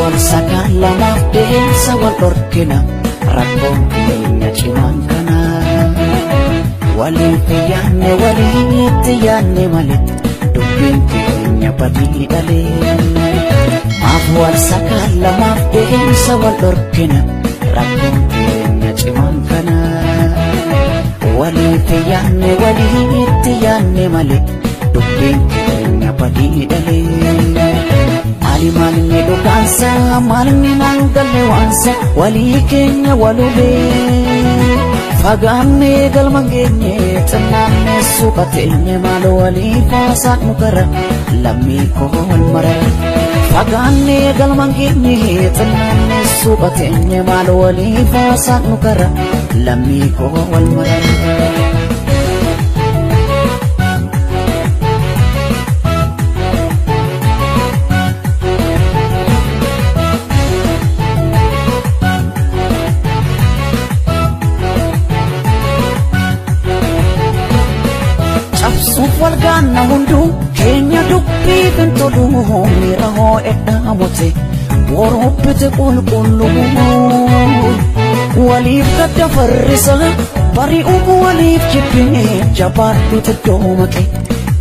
wal sakaallamaaf deemsa wal dhorkina, rakkoon keenya cimaan kana. Waliif yaanne walitti yaanne malee, dubbiin keenya badii dhalee. Maaf wal sakaallamaaf deemsa wal dhorkina, rakkoon keenya cimaan kana. Waliif yaanne walitti yaanne malee, dubbiin keenya badii dhalee. Maali maalinni dhugaansa, maalinni naan galle waansa, walii keenya walubee. Fagaannee galma geenye, xinnaannee suuqa teenye, maal walii faasaan nu gara, lammii koo wal marara. Fagaannee galma geenye, xinnaannee suuqa teenye, maal walii faasaan nu gara, lammii koo wal marara. Cabsuuf wal gaanna, hunduu keenya dubbiif hin tolu, miira hoo'edhaa mute borobbite qulqulluu. Waliif gadda farrisa bari'uuf waliif jibbine, jabaadhu iddoo maqe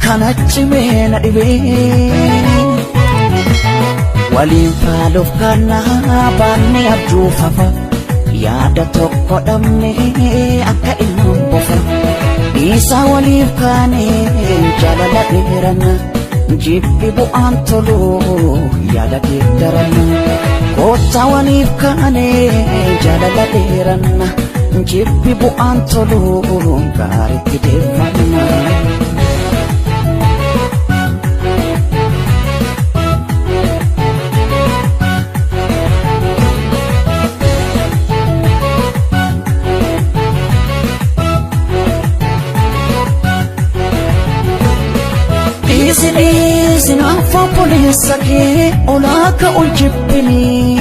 kana cimee na dhibee. Waliin faaluuf kannaa baanne abjuu fafa, yaada tokko dhabne akka ilmaan bofa. Dhiisaa waliif kaane jaalala dheeranna, jibbi bu'aan tolu yaada geeddaranna. Koottaa waliif kaane jaalala dheeranna, jibbi bu'aan tolu gaariitti deeffanna. Dhiisi dhiisi naaf obboleessa kee olaa ka'uun jibbinii.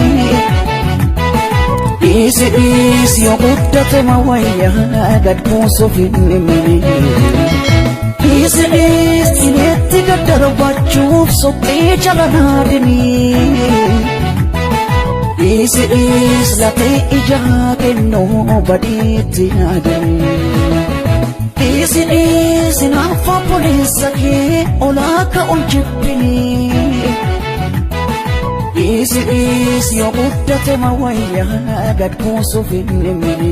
Dhiisi dhiisi yoo guddate ma wayyaa gad buusuuf hin dhimini. Dhiisi dhiisi itti gad darbachuuf suphee jala naadinii. Dhiisi dhiisi lafee ijaa kennuu badiitti yaadanii. Dhiisi dhiisi naaf obboleessa kee olaa ka'uun jibbinii. Dhiisi dhiisi yoo guddate ma wayyaa gad buusuuf hin dhimini.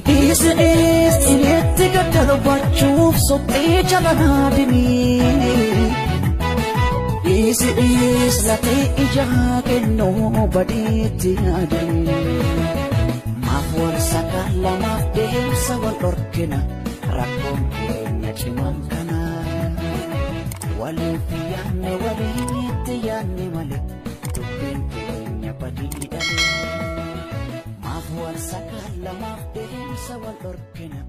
Dhiisi dhiisi itti gad darbachuuf suphee jala naadinii. Dhiisi dhiisi lafee ijaa kennuu badiitti yaadanii. Maaf wal sakaallamaaf deemsa wal dhorkina, rakkoon keenya cimaan kana. Waliif yaanne walitti yaanne malee, dubbiin keenya badii dhalee. Maaf wal sakaallamaaf deemsa wal dhorkina.